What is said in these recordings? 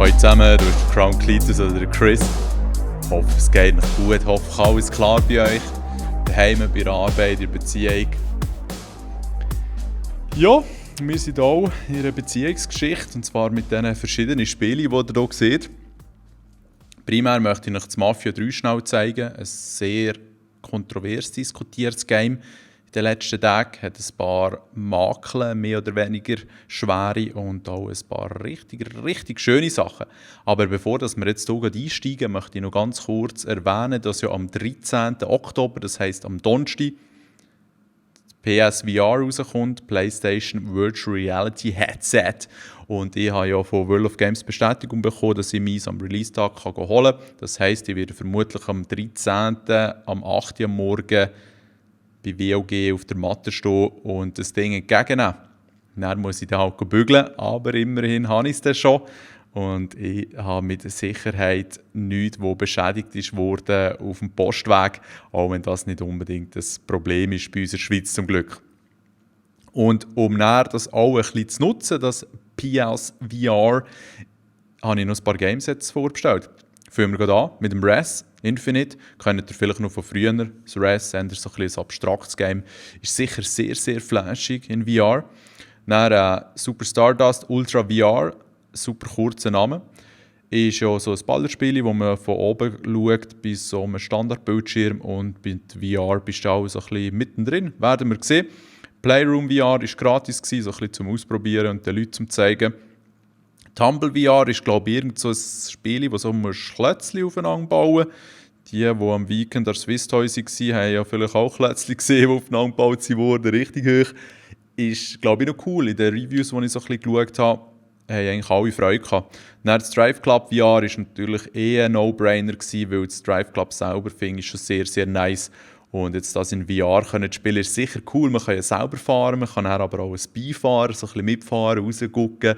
Hallo zusammen, du bist Crown Cletus oder der Chris. Ich hoffe, es geht euch gut, ich hoffe, alles klar bei euch. Daheim, bei der Arbeit, in der Beziehung. Ja, wir sind hier in einer Beziehungsgeschichte, und zwar mit diesen verschiedenen Spielen, die ihr hier seht. Primär möchte ich euch das Mafia 3 schnell zeigen. Ein sehr kontrovers diskutiertes Game. In den letzten Tagen hat ein paar Makel, mehr oder weniger schwere, und auch ein paar richtig schöne Sachen. Aber bevor wir jetzt hier einsteigen, möchte ich noch ganz kurz erwähnen, dass ja am 13. Oktober, das heisst am Donnerstag, PSVR rauskommt, PlayStation Virtual Reality Headset. Und ich habe ja von World of Games Bestätigung bekommen, dass ich mich am Release-Tag holen kann. Das heisst, ich werde vermutlich am 13. am 8. Uhr am Morgen bei WOG auf der Matte stehen und das Ding entgegennehmen. Dann muss ich dann halt bügeln, aber immerhin habe ich es dann schon. Und ich habe mit Sicherheit nichts, das beschädigt wurde auf dem Postweg, auch wenn das nicht unbedingt das Problem ist bei uns in der Schweiz zum Glück. Und um dann das auch ein bisschen zu nutzen, das PSVR, habe ich noch ein paar Gamesets vorbestellt. Fangen wir gerade an mit dem Res Infinite. Kennt ihr vielleicht noch von früher. Das Res ist so ein abstraktes Game. Ist sicher sehr flashig in VR. Dann Super Stardust Ultra VR. Super kurzer Name. Ist ja so ein Ballerspiel, wo man von oben schaut bis so einem Standardbildschirm, und mit VR bist du auch so ein bisschen mittendrin. Werden wir sehen. Playroom VR war gratis, so ein bisschen zum Ausprobieren und den Leuten zum zeigen. Tumble VR ist, glaube ich, irgend so ein Spiel, wo so Klötzchen aufeinander bauen. Die am Weekend an Swiss Toys waren, haben ja vielleicht auch Klötzchen gesehen, die aufeinander gebaut wurden, richtig hoch. Ist, glaube ich, noch cool. In den Reviews, die ich so ein bisschen geschaut habe, haben eigentlich alle Freude gehabt. Dann das Drive Club VR war natürlich ein No-Brainer gewesen, weil das Drive Club selber finde ich schon sehr nice. Und jetzt das in VR zu spielen, ist sicher cool. Man kann ja selber fahren, man kann aber auch ein Beifahren, so ein bisschen mitfahren, rausgucken.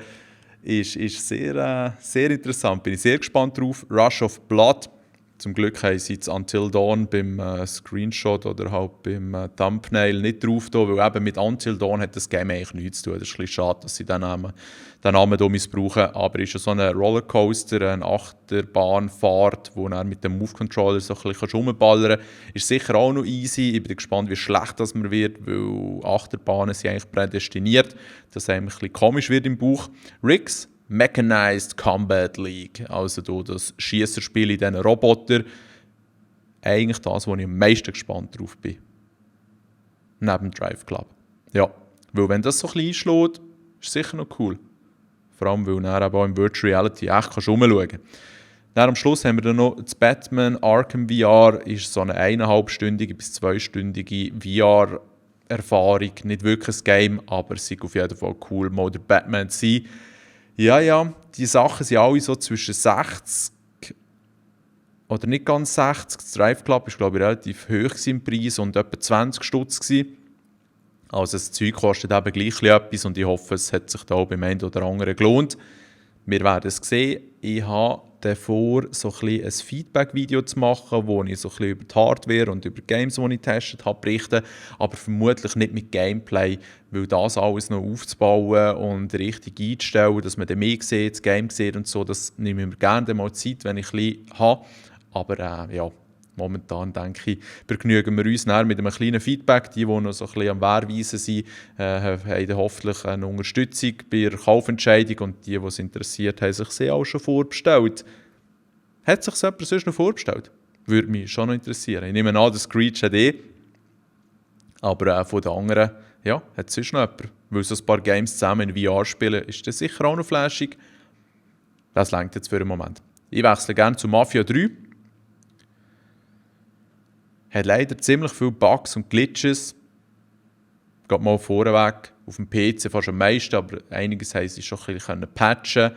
Ist sehr interessant. Bin ich sehr gespannt drauf. Rush of Blood. Zum Glück haben sie jetzt Until Dawn beim Screenshot oder halt beim Thumbnail nicht drauf da, weil eben mit Until Dawn hat das Game eigentlich nichts zu tun. Das ist ein bisschen schade, dass sie den Namen hier missbrauchen. Aber es ist ja so ein Rollercoaster, eine Achterbahnfahrt, wo du mit dem Move-Controller so ein bisschen rumballern kannst. Ist sicher auch noch easy. Ich bin gespannt, wie schlecht das man wird, weil Achterbahnen sind eigentlich prädestiniert, dass es ein bisschen komisch wird im Bauch. Riggs, Mechanized Combat League, also das Schiesserspiel in diesen Robotern. Eigentlich das, wo ich am meisten gespannt drauf bin. Neben Drive Club. Ja, weil wenn das so ein bisschen einschlägt, ist es sicher noch cool. Vor allem, weil du dann auch in Virtual Reality echt rumschauen kannst. Dann am Schluss haben wir dann noch das Batman Arkham VR. Ist so eine 1,5-stündige bis 2-stündige VR-Erfahrung. Nicht wirklich ein Game, aber es ist auf jeden Fall cool, mal der Batman zu sein. Ja, die Sachen sind alle so zwischen 60 oder nicht ganz 60. Das Drive Club war, glaube ich, relativ hoch im Preis und etwa 20 Stutz gewesen. Also das Zeug kostet eben gleich etwas, und ich hoffe, es hat sich da auch beim einen oder anderen gelohnt. Wir werden es sehen. Ich habe davor so ein Feedback-Video zu machen, wo ich so ein bisschen über die Hardware und über Games, die ich getestet habe, berichte. Aber vermutlich nicht mit Gameplay, weil das alles noch aufzubauen und richtig einzustellen, dass man dann mehr sieht, das Game sieht und so, das nehme ich mir gerne mal Zeit, wenn ich ein bisschen habe. Aber ja, momentan denke ich, begnügen wir uns mit einem kleinen Feedback. Die noch so ein bisschen am Wehrweisen sind, haben dann hoffentlich eine Unterstützung bei der Kaufentscheidung, und die es interessiert, haben sich sehr auch schon vorbestellt. Hat sich jemand sonst noch vorbestellt? Würde mich schon noch interessieren. Ich nehme an, der Screech hat aber von den anderen, ja, hat es sonst noch jemand. Weil so ein paar Games zusammen in VR spielen, ist das sicher auch noch flashig. Das reicht jetzt für den Moment. Ich wechsle gerne zu Mafia 3. Hat leider ziemlich viele Bugs und Glitches. Geht mal vorweg. Auf dem PC fast am meisten, aber einiges haben sie schon ein bisschen patchen.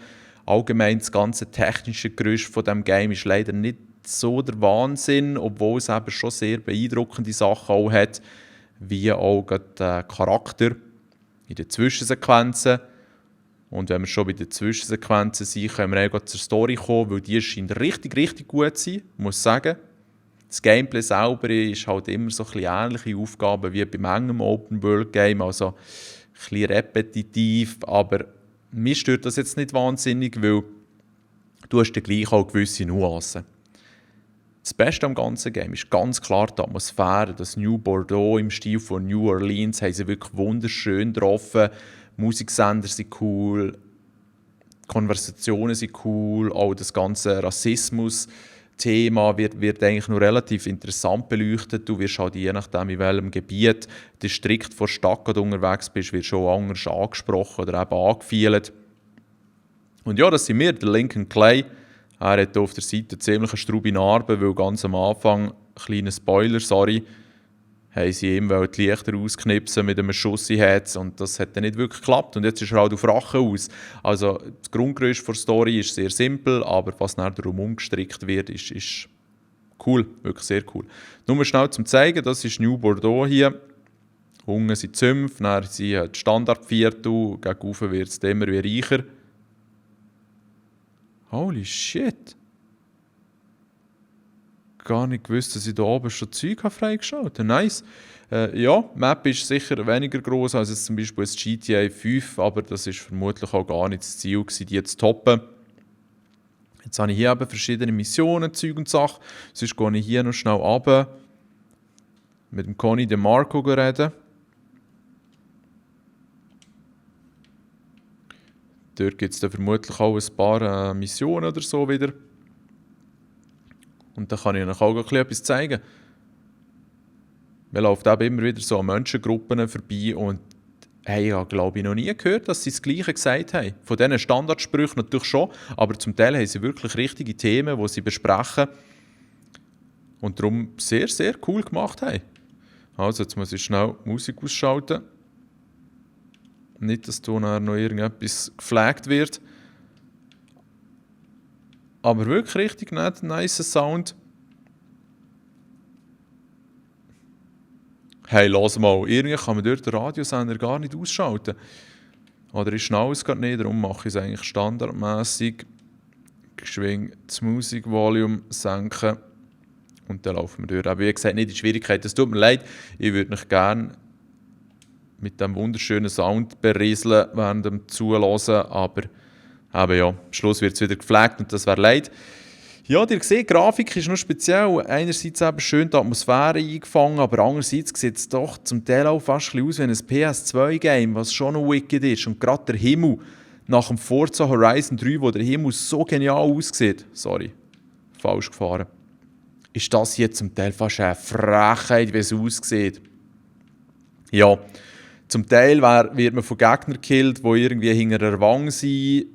Allgemein das ganze technische Gerüst von diesem Game ist leider nicht so der Wahnsinn, obwohl es eben schon sehr beeindruckende Sachen auch hat, wie auch der Charakter in den Zwischensequenzen. Und wenn wir schon bei den Zwischensequenzen sind, können wir auch zur Story kommen, weil die scheint richtig gut zu sein, muss ich sagen. Das Gameplay selber ist halt immer so ein bisschen ähnliche Aufgaben wie bei manchem Open-World-Game, also ein bisschen repetitiv, aber mich stört das jetzt nicht wahnsinnig, weil du hast dann gleich auch gewisse Nuancen. Das Beste am ganzen Game ist ganz klar die Atmosphäre. Das New Bordeaux im Stil von New Orleans haben sie wirklich wunderschön getroffen. Musiksender sind cool, die Konversationen sind cool, auch das ganze Rassismus-Thema wird eigentlich noch relativ interessant beleuchtet. Du wirst halt je nachdem, in welchem Gebiet du strikt vor der Stadt unterwegs bist, wirst du auch anders angesprochen oder eben angefielt. Und ja, das sind wir, der Lincoln Clay. Er hat auf der Seite ziemlich eine Straube Narbe, weil ganz am Anfang, kleiner Spoiler, sorry, haben sie ihm die Lichter ausknipsen mit einem Schuss in Herz und das hat dann nicht wirklich geklappt und jetzt ist er halt auf Rache aus. Also das Grundgerüst der Story ist sehr simpel, aber was dann darum umgestrickt wird, ist cool, wirklich sehr cool. Nur schnell zum zeigen, das ist New Bordeaux hier. Unten sind die Sümpfe, dann sind die Standardviertel, gegen oben wird es immer wie reicher. Holy shit! Gar nicht gewusst, dass ich da oben schon Zeug freigeschaltet habe. Nice. Ja, die Map ist sicher weniger gross als jetzt zum Beispiel das GTA 5, aber das ist vermutlich auch gar nicht das Ziel gewesen, die zu toppen. Jetzt habe ich hier eben verschiedene Missionen, Zeug und Sachen. Sonst gehe ich hier noch schnell runter mit dem Conny DeMarco reden. Dort gibt es dann vermutlich auch ein paar Missionen oder so wieder. Und dann kann ich euch auch etwas zeigen. Wir laufen eben immer wieder so an Menschengruppen vorbei und hey, ich habe, glaube ich, noch nie gehört, dass sie das Gleiche gesagt haben. Von diesen Standardsprüchen natürlich schon, aber zum Teil haben sie wirklich richtige Themen, die sie besprechen und darum sehr, sehr cool gemacht haben. Also, jetzt muss ich schnell die Musik ausschalten. Nicht, dass da noch irgendetwas geflaggt wird. Aber wirklich richtig nice Sound. Hey, lass mal, irgendwie kann man dort den Radiosender gar nicht ausschalten. Oder ist schnell es gerade nicht, darum mache ich es eigentlich standardmäßig. Geschwind das Musikvolume senken. Und dann laufen wir durch. Aber wie gesagt, nicht die Schwierigkeit. Es tut mir leid, ich würde mich gerne mit diesem wunderschönen Sound berieseln während dem Zuhören, aber ja, am Schluss wird es wieder geflaggt und das wäre leid. Ja, ihr seht, die Grafik ist noch speziell. Einerseits eben schön die Atmosphäre eingefangen, aber andererseits sieht es doch zum Teil auch fast ein bisschen aus wie ein PS2-Game, was schon noch wicked ist. Und gerade der Himmel nach dem Forza Horizon 3, wo der Himmel so genial aussieht, sorry, falsch gefahren, ist das hier zum Teil fast eine Frechheit, wie es aussieht. Ja, zum Teil wird man von Gegnern gekillt, die irgendwie hinter einer Wand sind.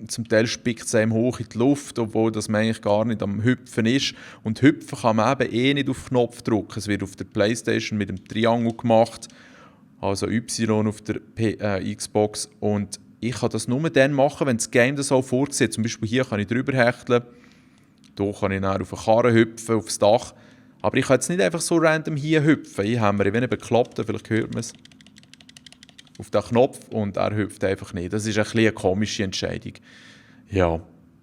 Zum Teil spickt es einem hoch in die Luft, obwohl das man eigentlich gar nicht am Hüpfen ist. Und Hüpfen kann man eben nicht auf den Knopf drücken. Es wird auf der Playstation mit dem Triangle gemacht, also Y auf der Xbox. Und ich kann das nur dann machen, wenn das Game das auch vorsieht. Zum Beispiel hier kann ich drüber hechteln, hier kann ich dann auf eine Karre hüpfen, aufs Dach. Aber ich kann jetzt nicht einfach so random hier hüpfen. Ich habe mir, wenn ich Bekloppter, vielleicht hört man es, auf den Knopf und er hüpft einfach nicht. Das ist ein bisschen eine komische Entscheidung. Ja,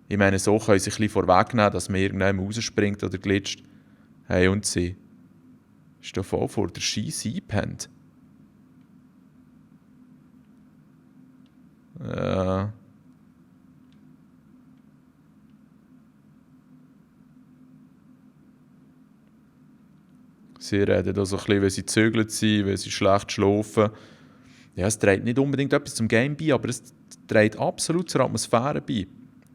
ich meine, so können sie ein bisschen vorwegnehmen, dass man irgendjemand rausspringt oder glitscht. Hey, und sie ist da voll vor der Scheisse eingepennt. Sie reden da so ein bisschen, wenn sie gezögert sind, wenn sie schlecht schlafen. Ja, es trägt nicht unbedingt etwas zum Game bei, aber es trägt absolut zur Atmosphäre bei.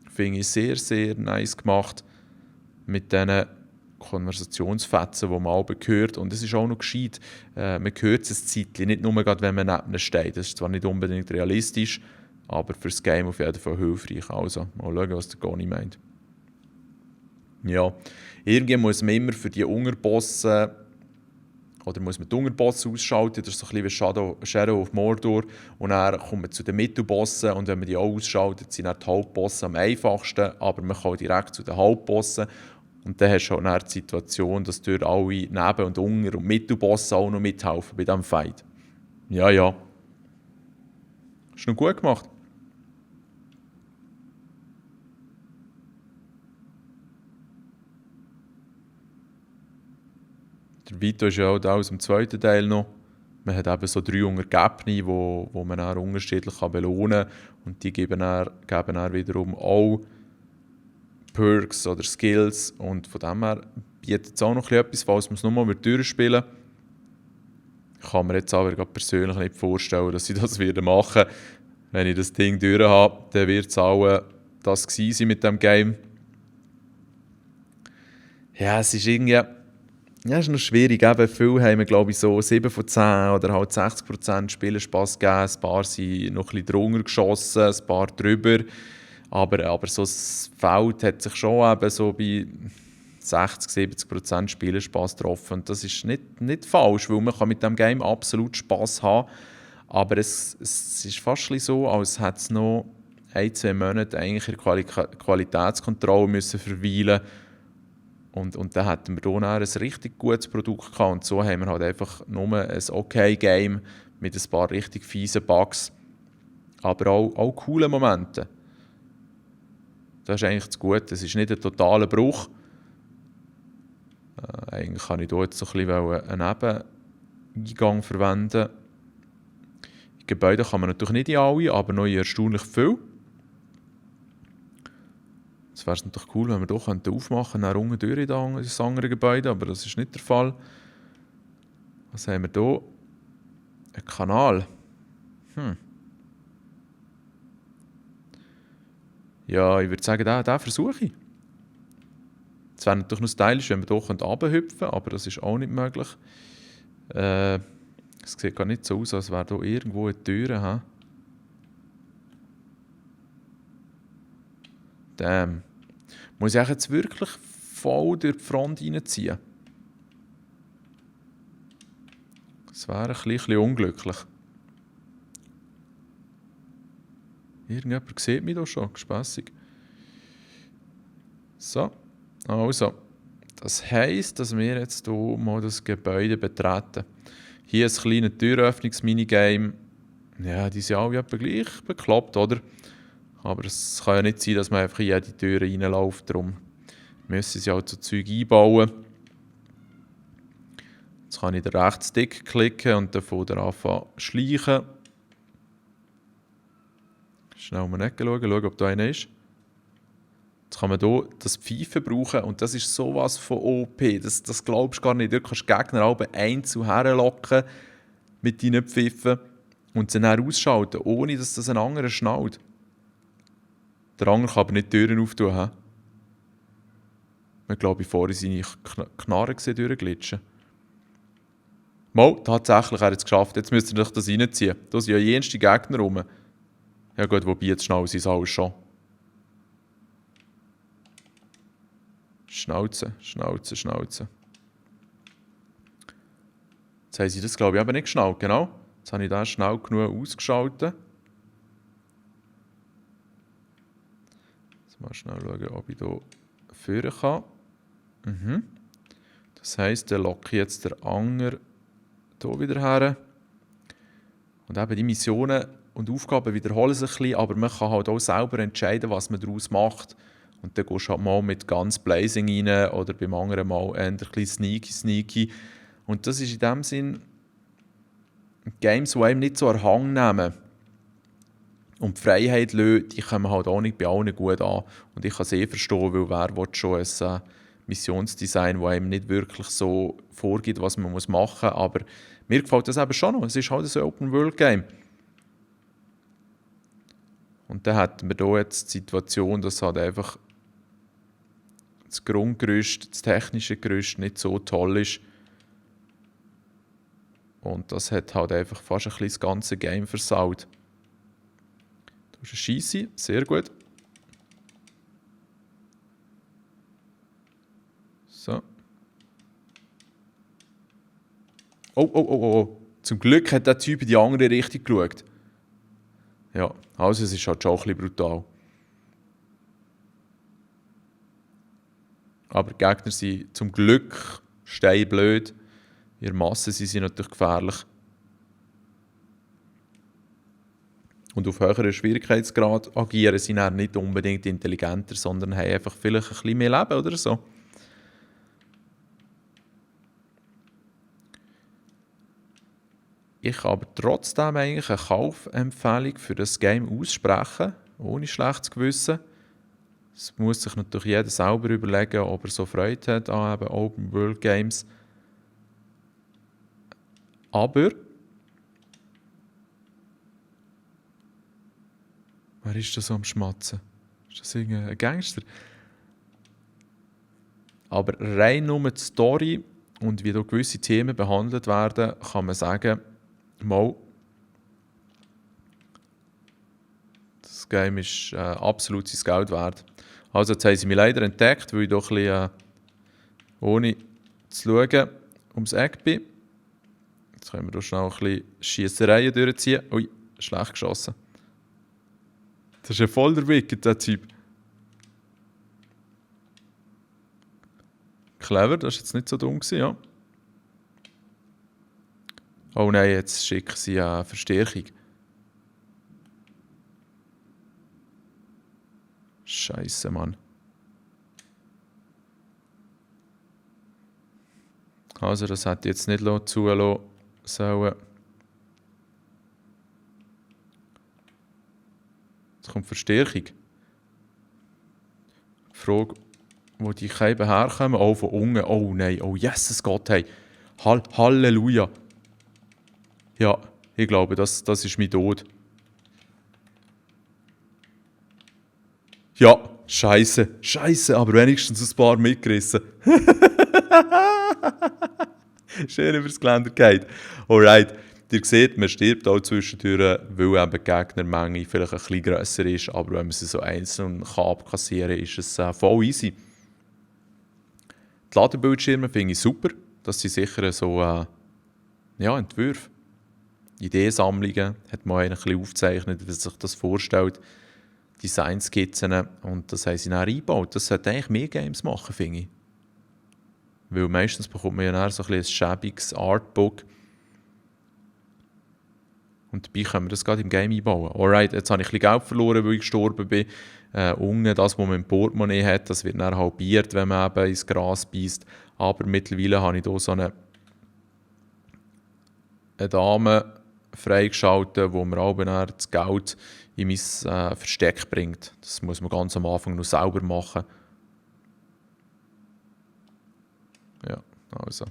Finde ich sehr, sehr nice gemacht mit diesen Konversationsfetzen, die man auch hört. Und es ist auch noch gescheit, man hört es ein Zeitchen, nicht nur gerade, wenn man neben ihnen steht. Das ist zwar nicht unbedingt realistisch, aber für das Game auf jeden Fall hilfreich. Also, mal schauen, was der Goni meint. Ja, irgendwie muss man immer für die Unterbosse oder muss man die Unterbosse ausschalten, das ist so ein bisschen wie Shadow of Mordor. Und dann kommt man zu den Mittelbossen und wenn man die auch ausschaltet, sind dann die Hauptbosse am einfachsten, aber man kann direkt zu den Hauptbossen. Und dann hast du auch dann die Situation, dass dort alle Neben- und Unter- und Mittelbosse auch noch mithelfen bei diesem Fight. Ja, ja. Ist noch gut gemacht. Der Vito ist ja auch da aus dem zweiten Teil noch. Man hat eben so 3 Untergebene, wo man dann unterschiedlich belohnen kann. Und die geben dann wiederum auch Perks oder Skills und von dem her bietet es auch noch etwas, falls man es nur mal durchspielen will. Ich kann mir jetzt aber gerade persönlich nicht vorstellen, dass ich das wieder machen werde. Wenn ich das Ding durch habe, dann wird es auch das gewesen sein mit dem Game. Ja, es ist irgendwie... Ja, es ist noch schwierig. Eben, viele haben, glaube ich, so 7 von 10 oder halt 60% Spielerspass gegeben. Ein paar sind noch ein bisschen drunter geschossen, ein paar drüber. Aber so das Feld hat sich schon eben so bei 60-70% Spielerspass getroffen. Und das ist nicht falsch, weil man kann mit dem Game absolut Spass haben. Aber es ist fast so, als hätte es noch 1-2 Monate eigentlich in der Qualitätskontrolle müssen verweilen. Und dann hatten wir hier ein richtig gutes Produkt gehabt. Und so haben wir halt einfach nur ein okay Game mit ein paar richtig fiesen Bugs. Aber auch coole Momente. Das ist eigentlich das Gute. Es ist nicht ein totaler Bruch. Eigentlich kann ich hier jetzt so ein bisschen einen Nebeneingang verwenden. Die Gebäude kann man natürlich nicht in alle, aber noch in erstaunlich viel. Es wäre natürlich cool, wenn wir hier aufmachen könnten, unten durch in das andere Gebäude, aber das ist nicht der Fall. Was haben wir hier? Ein Kanal. Ja, ich würde sagen, den versuche ich. Es wäre natürlich noch stylisch, wenn wir hier runterhüpfen können, aber das ist auch nicht möglich. Es sieht gar nicht so aus, als wäre hier irgendwo eine Tür. He? Damn. Muss ich jetzt wirklich voll durch die Front reinziehen? Das wäre ein bisschen unglücklich. Irgendjemand sieht mich da schon, gespässig. So, also. Das heisst, dass wir jetzt hier mal das Gebäude betreten. Hier ein kleines Türöffnungs-Minigame. Ja, die sind alle etwa gleich bekloppt, oder? Aber es kann ja nicht sein, dass man einfach in jede Tür reinläuft. Darum müssen sie halt so Zeug einbauen. Jetzt kann ich den rechten Stick klicken und dann von der anfangen schleichen. Schnell um die Ecke schauen, ob da einer ist. Jetzt kann man hier das Pfeifen brauchen und das ist sowas von OP. Das glaubst du gar nicht. Du kannst Gegner alle einzeln herlocken mit deinen Pfiffen und sie dann ausschalten, ohne dass das ein anderer schnallt. Der andere kann aber nicht die Türen auftun. He? Man glaube ich vorhin seine Knarren durchglitschen. Mal, tatsächlich, er hat es geschafft. Jetzt müsst ihr euch das reinziehen. Da sind ja jenste Gegner rum. Ja gut, wobei jetzt schnell sind sie alles schon. Schnauze. Jetzt haben sie das, glaube ich, eben nicht geschnallt. Genau. Jetzt habe ich das schnell genug ausgeschaltet. Jetzt mal schnell schauen, ob ich hier führen kann. Das heisst, dann locke ich jetzt den Anger hier wieder her. Und eben die Missionen und Aufgaben wiederholen sich ein bisschen, aber man kann halt auch selber entscheiden, was man daraus macht. Und dann gehst du halt mal mit ganz Blazing rein oder beim anderen Mal ein bisschen sneaky. Und das ist in dem Sinn Games, die einem nicht so einen Hang nehmen und die Freiheit lassen, die kommen halt auch nicht bei allen gut an. Und ich kann es verstehen, weil wer will schon ein Missionsdesign, das einem nicht wirklich so vorgibt, was man machen muss. Aber mir gefällt das eben schon noch. Es ist halt ein Open-World-Game. Und dann hatten wir hier jetzt die Situation, dass halt einfach das Grundgerüst, das technische Gerüst nicht so toll ist. Und das hat halt einfach fast ein bisschen das ganze Game versaut. Du hast eine Scheisse, sehr gut. So. Oh. Zum Glück hat der Typ in die andere Richtung geschaut. Ja, also es ist halt schon ein bisschen brutal. Aber die Gegner sind zum Glück steinblöd. In der Masse sind sie natürlich gefährlich. Und auf höherem Schwierigkeitsgrad agieren sie dann nicht unbedingt intelligenter, sondern haben einfach vielleicht ein bisschen mehr Leben oder so. Ich kann aber trotzdem eigentlich eine Kaufempfehlung für das Game aussprechen, ohne schlechtes Gewissen. Es muss sich natürlich jeder selber überlegen, ob er so Freude hat an eben Open World Games. Aber wer ist da so am Schmatzen? Ist das irgendein Gangster? Aber rein nur die Story und wie da gewisse Themen behandelt werden, kann man sagen, mal, das Game ist absolut sein Geld wert. Also jetzt haben sie mich leider entdeckt, weil ich doch ein bisschen, ohne zu schauen, ums Eck bin. Jetzt können wir hier schnell ein bisschen Schiessereien durchziehen. Ui, schlecht geschossen. Das ist ja voll der Wicked, der Typ. Clever, das war jetzt nicht so dumm, ja. Oh nein, jetzt schicken sie eine Verstärkung. Scheiße, Mann. Also, das hätte ich jetzt nicht zulassen sollen. Jetzt kommt Verstärkung. Die Frage, wo die Scheiben herkommen. Oh, von unten. Oh nein, oh Jesus Gott, hey. Halleluja. Ja, ich glaube, das ist mein Tod. Ja, Scheiße, aber wenigstens ein paar mitgerissen. Schön übers Geländer geht. Alright, ihr seht, man stirbt auch zwischendurch, weil eben die Gegnermenge vielleicht ein bisschen grösser ist, aber wenn man sie so einzeln abkassieren kann, ist es voll easy. Die Ladebildschirme finde ich super, das sind sicher so Entwürfe. Ideensammlungen hat man ein bisschen aufgezeichnet, wie man sich das vorstellt. Designskizzen und das haben sie dann eingebaut. Das sollte eigentlich mehr Games machen, finde ich. Weil meistens bekommt man ja dann so ein schäbiges Artbook und dabei können wir das gerade im Game einbauen. Alright, jetzt habe ich ein bisschen Geld verloren, weil ich gestorben bin. Unten, das, was man im Portemonnaie hat, das wird dann halbiert, wenn man eben ins Gras beißt. Aber mittlerweile habe ich hier so eine Dame freigeschaltet, wo mir auch das Geld in mein Versteck bringt. Das muss man ganz am Anfang noch selber machen. Ja, also.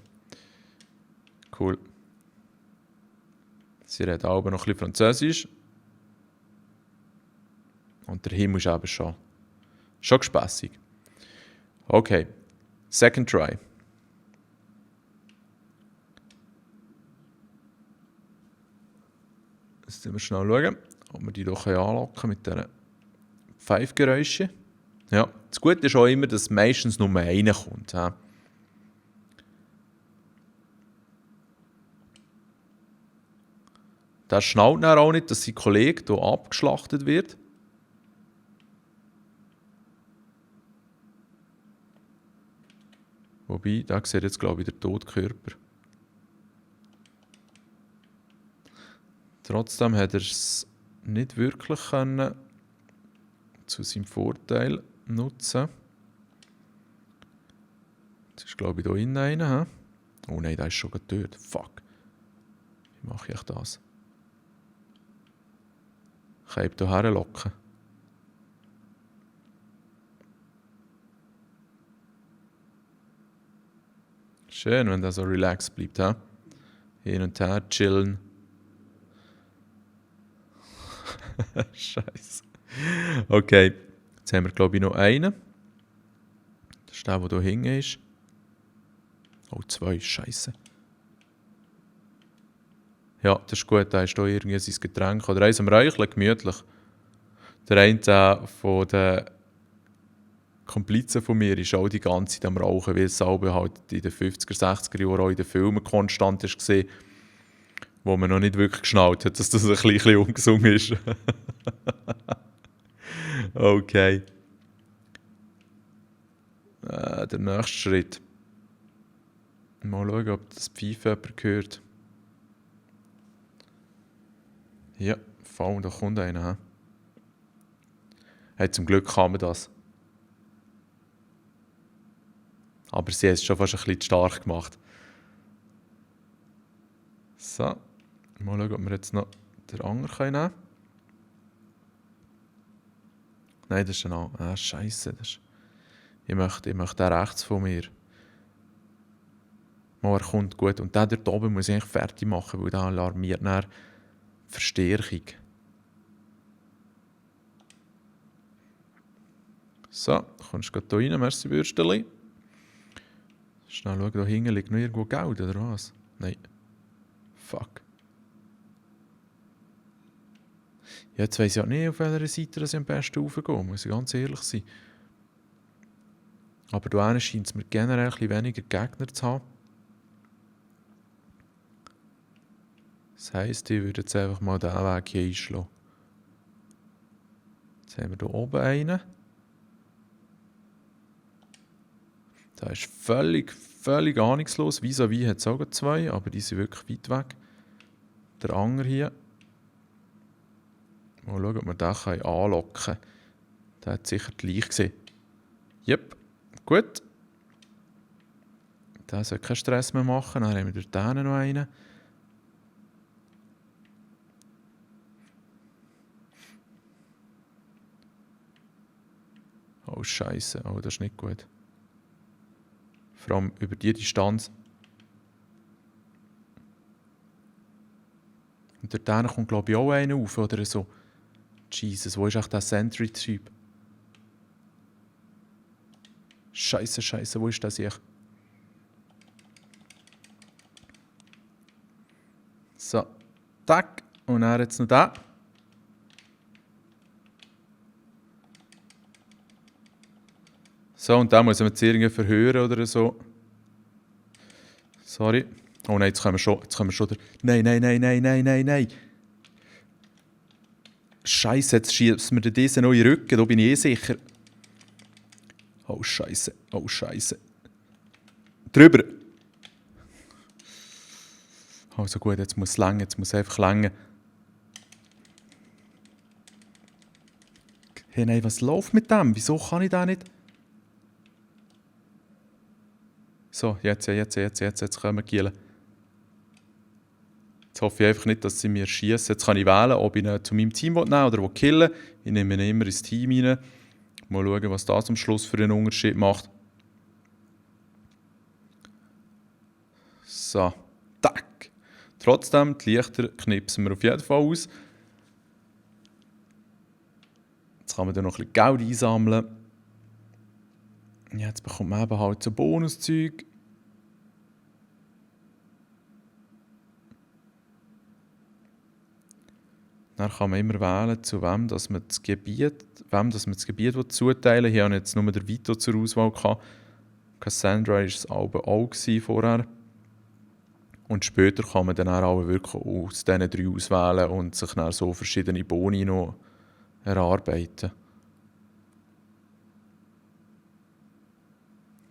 Cool. Sie redet auch noch ein bisschen Französisch. Und der Himmel ist eben schon gespässig. Okay, second try. Jetzt müssen wir schnell schauen, ob wir die doch anlocken mit diesen Pfeifgeräuschen. Ja, das Gute ist auch immer, dass meistens nur einer kommt. Ja. Der schnallt dann auch nicht, dass sein Kollege hier abgeschlachtet wird. Wobei, da sieht jetzt, glaube ich, der Todkörper. Trotzdem hat er es nicht wirklich können zu seinem Vorteil nutzen. Jetzt ist, glaube ich, hier innen einer. Oh nein, der ist schon tot. Fuck. Wie mache ich das? Kann ich hier herlocken? Schön, wenn der so relaxed bleibt. He? Hin und her chillen. Scheiße. Okay, jetzt haben wir, glaube ich, noch einen. Das ist der hier hinten ist. Oh, zwei, Scheiße. Ja, das ist gut, da ist hier irgendwie sein Getränk. Oder eins am Räucheln, gemütlich. Der eine von den Komplizen von mir ist auch die ganze Zeit am Rauchen, weil es selber halt in den 50er, 60er Jahren auch in den Filmen konstant war, wo man noch nicht wirklich geschnallt hat, dass das ein bisschen ungesund ist. Okay. Der nächste Schritt. Mal schauen, ob das Pfeife jemand hört. Ja, voll, da kommt einer. Hey, zum Glück kann man das. Aber sie hat es schon fast ein bisschen stark gemacht. So, mal schauen, ob wir jetzt noch den anderen nehmen können. Nein, das ist ein anderer. Scheiße. Ich möchte den rechts von mir. Mal, er kommt gut. Und der dort oben muss ich eigentlich fertig machen, weil der alarmiert nach Verstärkung. So, kommst du gerade hier rein, merci Würsteli. Schnell schauen, da hinten liegt noch irgendwo Geld, oder was? Nein. Fuck. Jetzt weiss ich auch nicht, auf welcher Seite ich am besten raufgehe, muss ich ganz ehrlich sein. Aber da scheint es mir generell ein bisschen weniger Gegner zu haben. Das heisst, ich würde jetzt einfach mal diesen Weg hier einschlagen. Jetzt haben wir hier oben einen. Der ist völlig ahnungslos. Vis-à-vis hat es auch zwei, aber die sind wirklich weit weg. Der andere hier. Mal schauen, ob wir den anlocken können. Der hat sicher gleich gesehen. Yep, gut. Der soll keinen Stress mehr machen. Dann haben wir durch den noch einen. Oh Scheiße, oh, das ist nicht gut. Vor allem über die Distanz. Und durch den kommt, glaube ich, auch einer auf, oder so. Jesus, wo ist echt der Sentry-Typ? Scheiße, wo ist das hier? So, tack. Und dann jetzt noch da. So, und da muss man jetzt irgendwie verhören oder so. Sorry. Oh nein, jetzt können wir schon. Nein. Scheiße, jetzt schießt mir diesen noch in den Rücken, da bin ich sicher. Oh Scheiße. Drüber. Also gut, jetzt muss es einfach länger. Hey, nein, was läuft mit dem? Wieso kann ich da nicht? So, jetzt können wir killen. Jetzt hoffe ich einfach nicht, dass sie mir schießen. Jetzt kann ich wählen, ob ich ihn zu meinem Team nehmen oder killen will. Ich nehme ihn immer ins Team rein. Mal schauen, was das am Schluss für einen Unterschied macht. So, tack. Trotzdem, die Lichter knipsen wir auf jeden Fall aus. Jetzt kann man dann noch ein bisschen Geld einsammeln. Jetzt bekommt man eben halt so Bonuszeug. Dann kann man immer wählen, zu wem dass man das Gebiet zuteilen will. Hier habe ich jetzt nur den Vito zur Auswahl gehabt. Cassandra war es auch vorher. Und später kann man dann auch wirklich aus diesen 3 auswählen und sich dann so verschiedene Boni noch erarbeiten.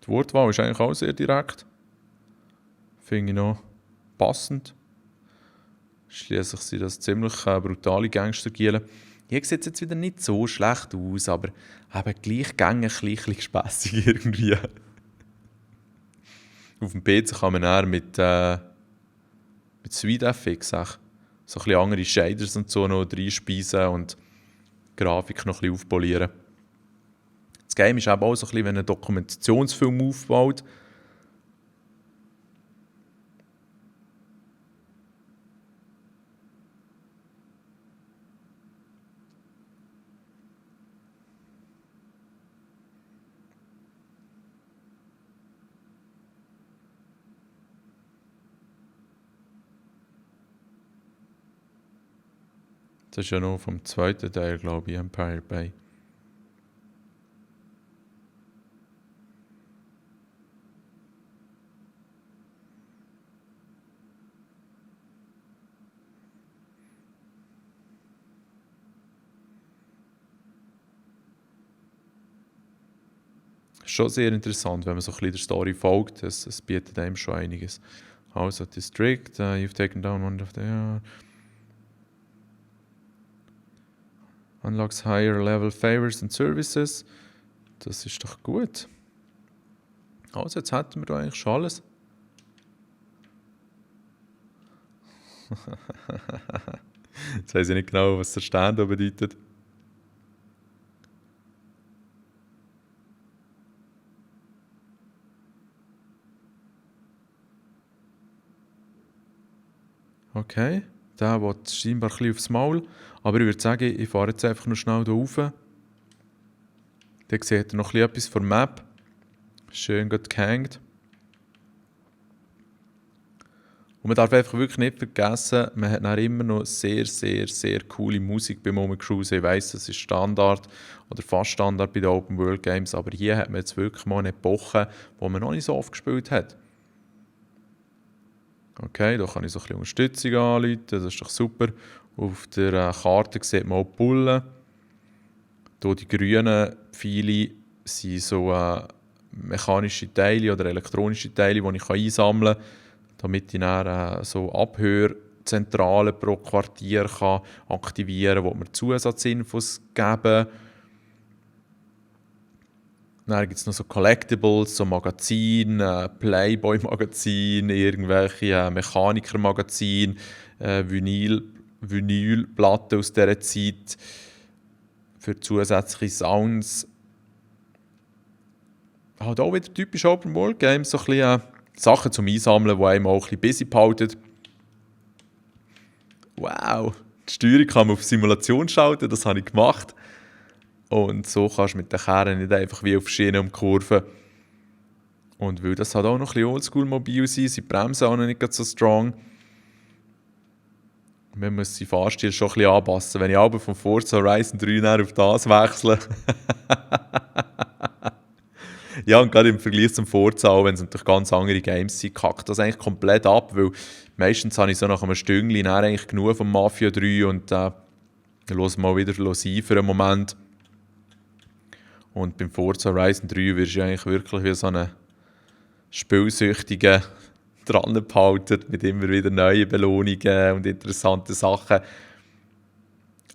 Die Wortwahl ist eigentlich auch sehr direkt. Finde ich noch passend. Schliesslich sind das ziemlich brutale Gangstergielen. Hier sieht es jetzt wieder nicht so schlecht aus, aber eben gleich gängig ein bisschen spässig irgendwie. Auf dem PC kann man dann mit SweetFX so ein bisschen andere Shaders und so noch reinspeisen und die Grafik noch ein bisschen aufpolieren. Das Game ist eben auch so ein bisschen, wenn ein Dokumentationsfilm aufbaut. Das ist ja noch vom zweiten Teil, glaube ich, Empire Bay. Schon sehr interessant, wenn man so ein bisschen der Story folgt. Es bietet einem schon einiges. Also, District, you've taken down one of the... Unlocks higher level favors and services. Das ist doch gut. Also, jetzt hätten wir da eigentlich schon alles. Jetzt weiss ich nicht genau, was der Stern da bedeutet. Okay, der will scheinbar ein bisschen aufs Maul. Aber ich würde sagen, ich fahre jetzt einfach nur schnell hier rauf. Dann seht ihr noch ein bisschen etwas von der Map. Schön gut gehängt. Und man darf einfach wirklich nicht vergessen, man hat dann immer noch sehr, sehr, sehr coole Musik beim Rumcruisen. Ich weiss, das ist Standard oder fast Standard bei den Open World Games, aber hier hat man jetzt wirklich mal eine Epoche, wo man noch nicht so oft gespielt hat. Okay, da kann ich so ein bisschen Unterstützung anrufen, das ist doch super. Auf der Karte sieht man auch die Bullen. Hier die grünen Pfeile sind so mechanische Teile oder elektronische Teile, die ich einsammeln kann, damit ich dann so Abhörzentralen pro Quartier kann aktivieren kann, wo mir Zusatzinfos geben. Dann gibt es noch so Collectibles, so Magazine, Playboy-Magazine, irgendwelche Mechaniker-Magazine, Vinylplatten aus dieser Zeit für zusätzliche Sounds. Halt auch wieder typisch Open World Games, so ein bisschen Sachen zum Einsammeln, die einem auch ein bisschen busy behalten. Wow, die Steuerung kann man auf Simulation schalten, das habe ich gemacht. Und so kannst du mit den Kehren nicht einfach wie auf Schienen umkurven. Und weil das halt auch noch ein bisschen oldschool-mobil sein, sind die Bremsen auch noch nicht so strong. Man muss seinen Fahrstil schon ein bisschen anpassen. Wenn ich aber von Forza Horizon 3 auf das wechsle. Ja, und gerade im Vergleich zum Forza, auch wenn es natürlich ganz andere Games sind, kackt das eigentlich komplett ab, weil meistens habe ich so nach einem Stündchen eigentlich genug von Mafia 3 und los mal wieder sein für einen Moment. Und beim Forza Horizon 3 wirst du eigentlich wirklich wie so eine Spielsüchtige dran behalten, mit immer wieder neuen Belohnungen und interessanten Sachen.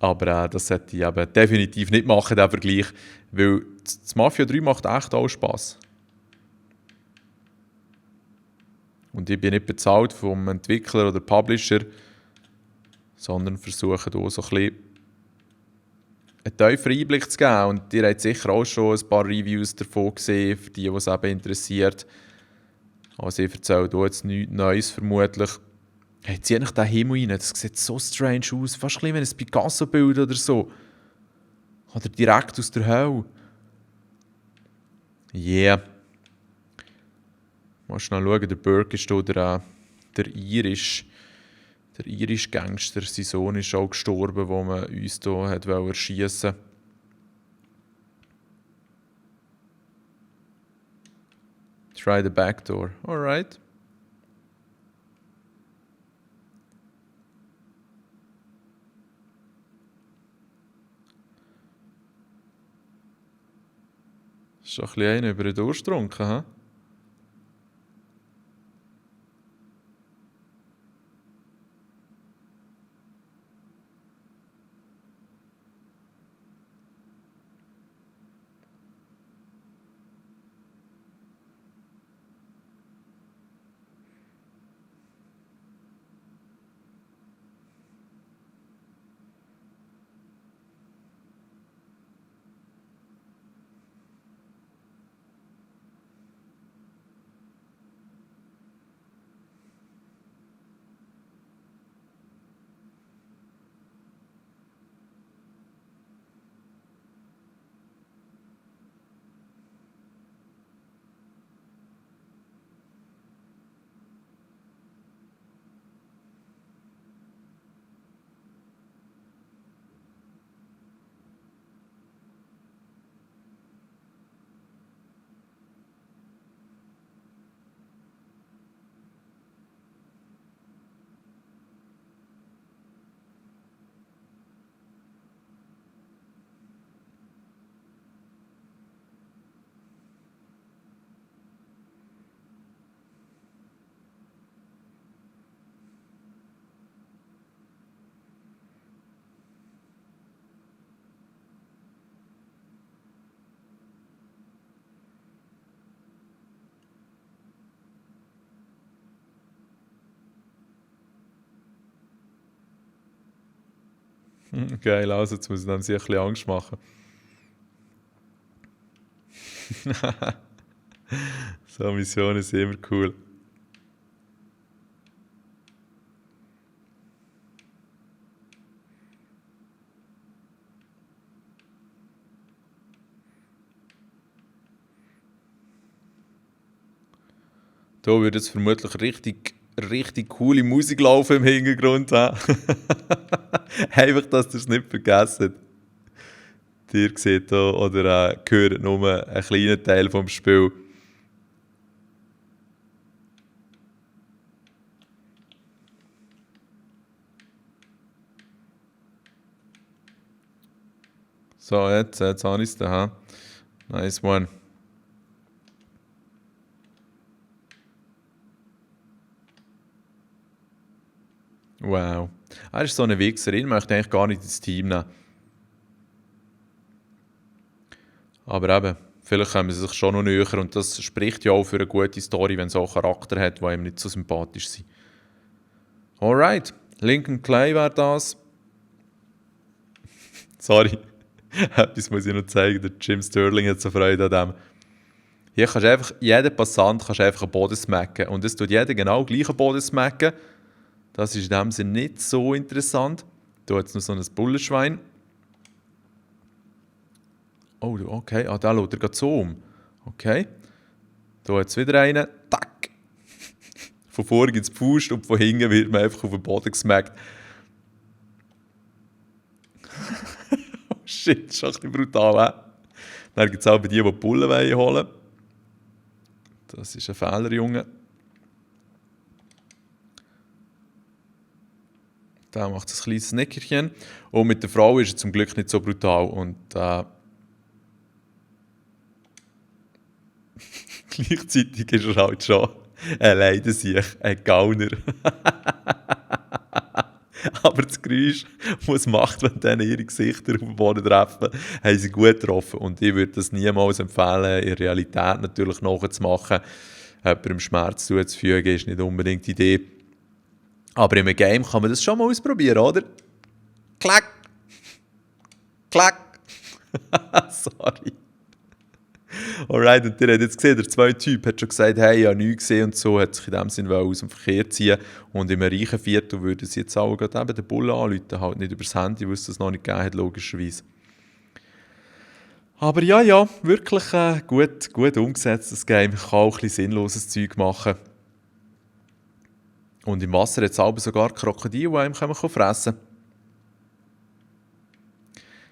Aber das sollte ich eben definitiv nicht machen, der Vergleich, weil das Mafia 3 macht echt auch Spass. Und ich bin nicht bezahlt vom Entwickler oder Publisher, sondern versuche hier so ein bisschen einen tieferen Einblick zu geben. Und ihr habt sicher auch schon ein paar Reviews davon gesehen, für die es eben interessiert. Also ich erzähle hier jetzt nichts Neues vermutlich. Hey, zieh nicht den Himmel rein, das sieht so strange aus. Fast ein bisschen wie ein Picasso-Bild oder so. Oder direkt aus der Hölle. Yeah. Mal schnell schauen, der Burke ist hier der Irish Gangster. Sein Sohn ist auch gestorben, wo man uns hier hat erschiessen wollte. Try the back door. Alright. Ist schon ein bisschen einer über den Durst getrunken, hä? Geil, also jetzt muss ich dann sich ein bisschen Angst machen. So Missionen sind immer cool. Da würde jetzt vermutlich richtig coole Musik laufen im Hintergrund. Einfach, dass ihr es nicht vergessen. Ihr seht hier oder hört nur einen kleinen Teil vom Spiel. So, jetzt habe ich es da. Nice one. Wow. Er ist so eine Wichserin, möchte eigentlich gar nicht ins Team nehmen. Aber eben, vielleicht kommen sie sich schon noch näher und das spricht ja auch für eine gute Story, wenn es auch Charakter hat, die ihm nicht so sympathisch sind. Alright, Lincoln Clay wäre das. Sorry, etwas muss ich noch zeigen, der Jim Sterling hat so Freude an dem. Hier kannst du einfach, jeder Passant kannst du einfach einen Boden smacken und es tut jeder genau gleich einen Boden smacken. Das ist in dem Sinne nicht so interessant. Da hat es noch so ein Bullenschwein. Oh, okay. Ah, da schaut er gerade so um. Okay. Da hat es wieder einen. Tack. Von vorne gibt es die Faust und von hinten wird man einfach auf den Boden gesmackt. Oh shit, das ist ein bisschen brutal, he? Dann gibt es auch bei die Bullen holen wollen. Das ist ein Fehler, Junge. Da macht es ein kleines Nickerchen. Und mit der Frau ist er zum Glück nicht so brutal. Und gleichzeitig ist er halt schon ein Leidensiech, ein Gauner. Aber das Geräusch, das es macht, wenn dann ihre Gesichter auf den Boden treffen, haben sie gut getroffen. Und ich würde das niemals empfehlen, in Realität natürlich nachzumachen. Jemandem Schmerz zuzufügen, ist nicht unbedingt die Idee. Aber in einem Game kann man das schon mal ausprobieren, oder? Klack! Klack! Sorry. Alright, und ihr habt jetzt gesehen, der zweite Typ hat schon gesagt, hey, ich habe nichts gesehen und so, hat sich in dem Sinne aus dem Verkehr ziehen. Und im reichen Viertel würden sie jetzt auch gerade eben den Bullen anrufen, halt nicht übers Handy, weil es das noch nicht gegeben hat, logischerweise. Aber ja, wirklich gut umgesetzt, das Game. Ich kann auch ein bisschen sinnloses Zeug machen. Und im Wasser hat es aber sogar Krokodile, die einem fressen können.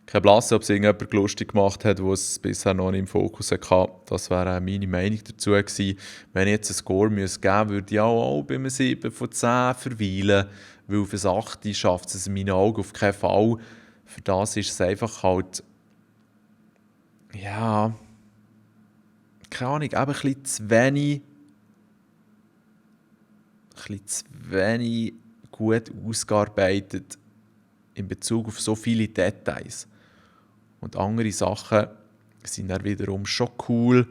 Keine Blasse, ob es irgendjemand lustig gemacht hat, der es bisher noch nicht im Fokus hatte. Das wäre auch meine Meinung dazu gewesen. Wenn ich jetzt einen Score geben müsste, würde ich auch bei einem 7 von 10 verweilen, weil für das 8 schafft es in meinen Augen auf keinen Fall. Für das ist es einfach halt, ja, keine Ahnung, eben ein bisschen zu wenig gut ausgearbeitet in Bezug auf so viele Details. Und andere Sachen sind dann wiederum schon cool,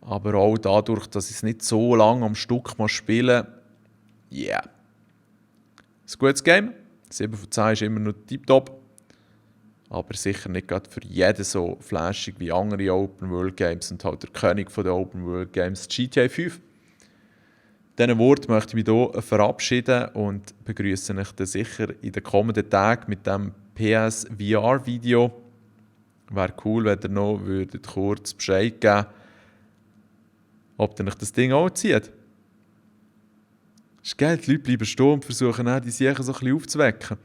aber auch dadurch, dass ich es nicht so lange am Stück spielen muss, yeah. Ein gutes Game, 7 von 10 ist immer noch tiptop, aber sicher nicht gerade für jeden so flashig wie andere Open-World-Games und halt der König der Open-World-Games, GTA 5. Mit diesen Worten möchte ich mich hier verabschieden und begrüße euch dann sicher in den kommenden Tagen mit dem PS-VR-Video. Wäre cool, wenn ihr noch kurz Bescheid geben würdet, ob ihr euch das Ding auch zieht. Ist geil, die Leute bleiben stehen und versuchen auch, die Sachen so ein bisschen aufzuwecken.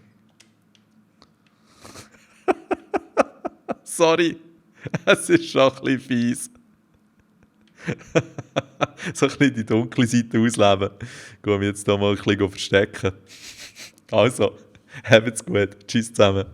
Sorry, es ist schon ein bisschen fies. So ein bisschen die dunkle Seite ausleben. Gehen wir jetzt hier mal ein bisschen verstecken. Also, habt's gut. Tschüss zusammen.